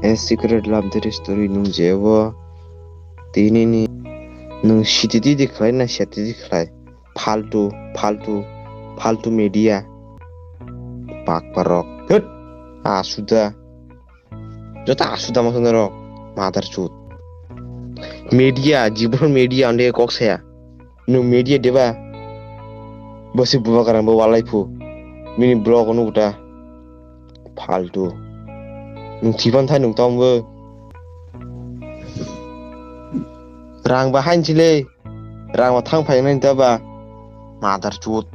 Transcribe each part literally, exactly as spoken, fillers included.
A secret love story nung jebo. Tini ni nung siti di di khlai na seti di khlai. Faltu, faltu, faltu media. Pak parok. Hut. Asuda. Joto asuda masana rok. Mother chut. Media, jibon media ande kok saya. Nung media deba? Bosi bubagrang bo walai phu. Mini blog onu uta. Faltu. Nung thipan thai nung tong bo. Rang ba hain chile. Rang ba thang phai nai ta ba. Mother chut.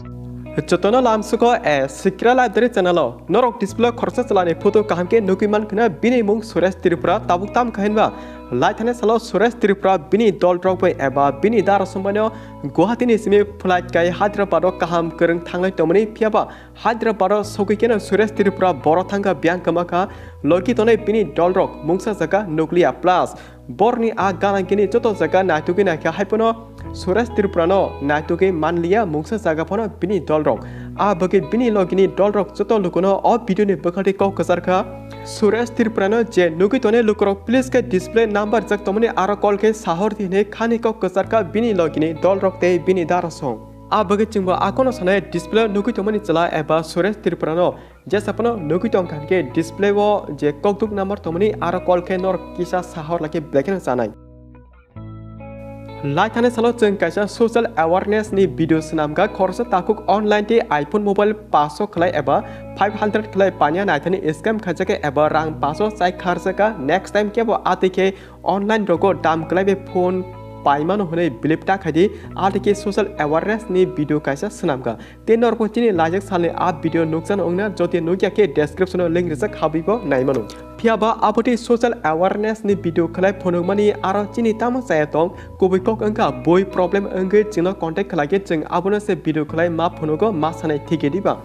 Jotono lamsuko a Sikra Library channel o. Norok display o khoroksa chwlani photo kaham khe nugwi mankha na bini mung Suresh Tripura tabuk tam kha hinba. Lai thani salo Suresh Tripura bini dol rok bai eba bini dara sumbaino Guwahati ni simi flight kai Hyderabad o kaham kwrwng thanglai tongmani phiyaba Hyderabad o sogwi keno Suresh Tripura boro thangkha biyang kwmakha logi tonwi bini dol rok mungsa jaga nukliya plus borni a ganangkini joto jaga naitugwi naikha haiphano Suresh Tripura no naitugwi manliya mungsa jaga phano bini dol rok. A bagwi bini logini dol rok joto lukuno o video ni bwkhalti kok kwcharkha. Suresh Tripura no je nugwi tonwi lukurok please khe display number jak tongmani aro call khe sahor di hinwi khani kok kwcharkha bini logini dol rok tei bini dara song. A bagwi chwngbo akono sanai display nugwi tongmani chwla eba Suresh Tripura no jesa phano nugwi tongkha hinkhe display o je kokduk number tongmani aro call khe norok kisa sahor lakhe belai kheno chanai. Lai thani salo chwng kaisa social awareness ni video swnamkha khoroksa takhuk online tei iPhone mobile paso khlai eba five hundred khlai pania naithani scam khaijak eba rang paso chai kharjak next time kebo atwi khe online rogo dam kwlai bai phone paimano hwnwi believe ta khaidi atwi khe social awareness ni video kaisa swnamkha. Tei norokbo chini laijak salni a video nukjano wngna jodi nukya khe description o link rijak habwibo naimano. Phiyaba abotwi social awareness ni video khlai phunukmani aro chini tamo chaya tong kubui kok wngkha bui problem wngwi chwngno contact khlai khe chwng abono se video khlai ma phunugo ma sanai thikhe diba.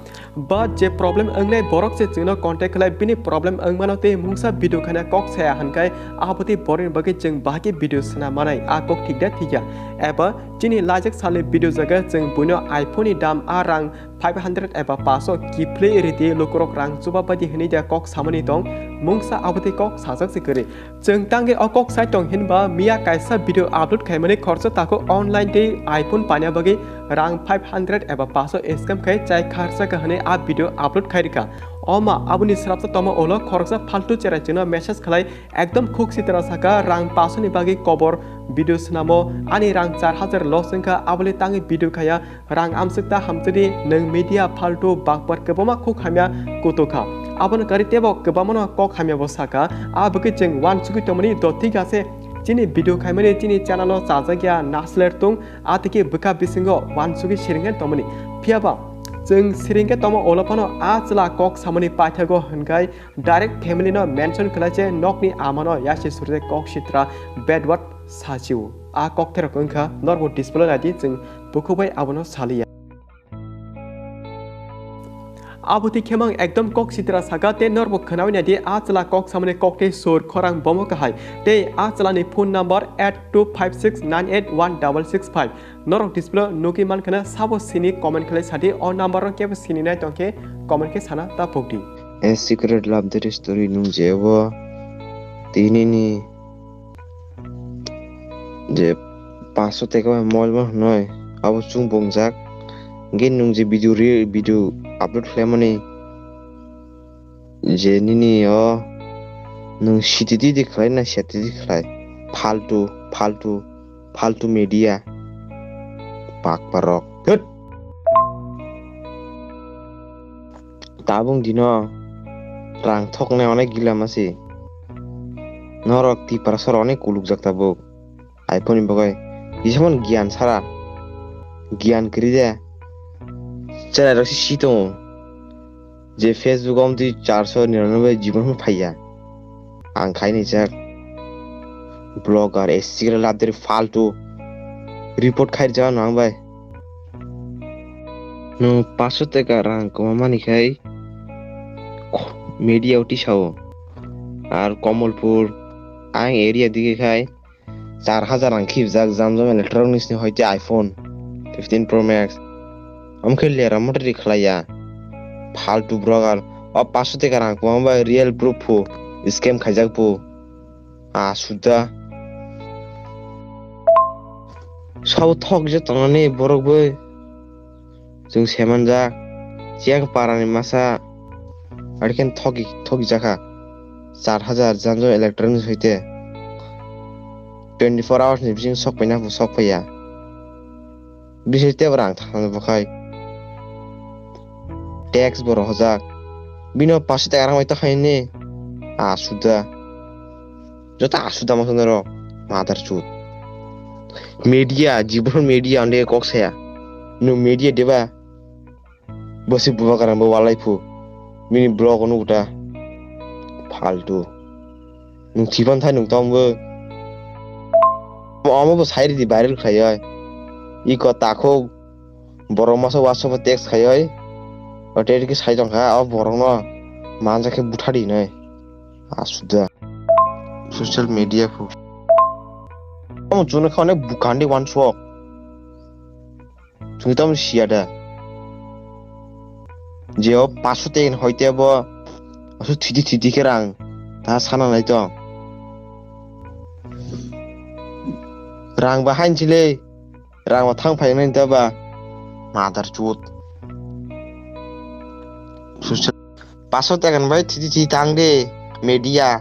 Ba je problem wngnai borok se chwngno contact khlai bini problem wngmano tei mungsa video khaina kok saya hwnkhai abotwi borokni bagwi chwng bahai khe video swnam manai a kok thik da thikya. Eba chini laijak salni video jaga chwng buino iPhone ni dam a rang five hundred eba paso kiphilwi ridi lukurok rang chuba baidi hinwi da kok samani tong mungsa abotwi kok sajak se kwrwi. Chwng tangwi o kok sai tong hinba miya kaisa video upload khaimani khoroksa takhuk online tei iPhone paina bagwi rang five hundred eba paso scam khai chai kharjak kha hinwi a video upload khai rikha. Oma aboni srapsa tongma ulo khoroksa faltu cherai chwngno message khlai ekdom khuk sitra saka rang paso ni bagwi kobor video swnamo ani rang char hajar loss wngkha abole tangwi video khaya rang amswk ta hamchwdi nwng media faltu bakbar kwbangma khuk hamya kutukha. Abono kari tebo kwbangmano kok hamya bo saka a bagwi chwng uansugwi tongmani do thik ase chini video khaimani chini channel o chajakya nasler tung atwkhe bwkha bisingo uansugwi siringkhe tongmani phiyaba chwng siringkhe tongma ulo phano a chwla kok samani paithago hwnkhai direct family no mention khlai se nokni amano yasi surjak kok sitra bad word sachiu. A kok therok wngkha norbo display naidi chwng bukhuk bai abono saliya. Abotwi khemang ekdom kok sitra saka tei norbo khwnawi naidi a chwla kok samani kok tei sur khorang bomo kahai tei a chwlani phone number eight two five six nine eight one double six five. Norok display o nugwi mankha na sabo sini comment khlai sadi o number o kebo sini nai tongkhe comment khe sana ta pokdi. A secret love story nung jebo tini ni je paso teka bai mol ma hwnwi abo chwng bongjak hwnkhe nung je video re video upload khlaimani je nini o nung siti di di khlai na seti di khlai faltu faltu. Faltu media. Pak parok. Thut. Tabung dino rang thoknai onek gila masi. Norok Tiprasor onek kulukjak tabuk. Iphone ni bagwi. Kisamon giyan sara. Giyan kwrwi de. Cherai rok si si tongo. Je Facebook o amtwi charso niranoboi jibon phano phaiya. Ang khaini jak. Blogger, S C labderi faltu. Report khairjak no ang bai. Nwng paso teka rang kwma mani khai media o tisao. Ar Komolpur ang area dige khai char hajar rang khibjak Jamjam Electronics ni hoite iPhone fifteen Pro Max. Omo khe lera motri khlaiya. Faltu blogger. O paso teka rang kwma bai real proof phu. scam khaijak bo. Ah, suda. Sabo thok je tongnani borok bai. Chwng semanjak. Chiyang parani masa. Arikhen thogi, thogi jakha. Char hajar janjo electronics hoite. Twenty four hours ni bising sok paina bo sok paiya. Bising tebo rang thangna bo khai. Tax bo rohojak. Bino paso taka rang bai tokhaini. Ah, suda. Joto asuda ma sundaro, mother chud. Media, jibon media onde kok saya. Nwng media deba? Bosi bubagrang bo walai phu. Bini blog ono uta. Faltu. Nwng thiban thai nwng tong bo. Omo bo sai ridi viral khlai oi. Iko takho borok masa WhatsApp o text khai oi. O te ki sai tong kha o borok no manja khe butha di nai. Asuda. Social media phu. Tamo chuna kha onek bukandi wansok. Chwng tamo siya da. Je o paso ten hoite bo. Asu thidi thidi khe rang. Ta sana nai tong. Rang ba hain chile. Rang ba thang phai nai ta ba. Mother chud. Social. Paso ten bai thidi thidi tang de. Media.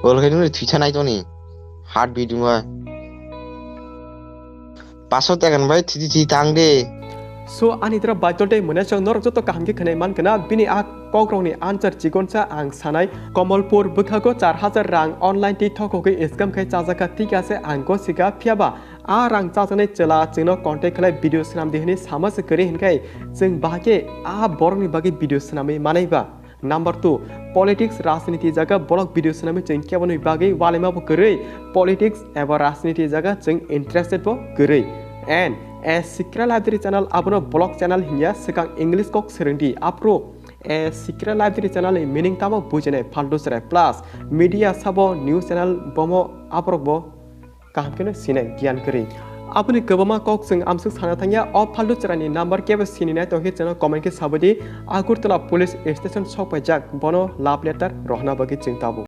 Ol khai nung thwi thanai toni. Hat bidung bai. Paso ten bai thidi thidi tang de. So, ani toro baitor tei mwnasok norok joto kaham khe khwnai man kana, bini a kokrokni answer chikonsa ang sanai. Komolpur bwkhago char hajar rang online tei thokogwi scam khai chajakha, thik ase ang gosika, phiyaba a rang chajaknai chwla chwngno contact khlai video swnam di hwnwi sama se kwrwi hwnkhai chwng bahai khe a borokni bagwi video swnamwi manai ba. Number two, politics, rajniti jaga vlog video swnamwi chwng keboni bagwi walaima bo kwrwi, politics eba rajniti jaga chwng interested bo kwrwi. And a Sikra Library channel abono vlog channel hinya, swkang English kok swrwngdi, aphuru a Sikra Library channel ni meaning tamo bujinai phaltu chwrai. Plus media sabo news channel bomo aborok bo kaham kheno sinai giyan kwrwi. Aboni kwbangma kok chwng amswk sana thangya, o phaltu chwraini number kebo sininai tongkhe chwngno comment khe sabodi, Agartala police station sokpaijak, bono love letter rohna bagwi chwng tabuk.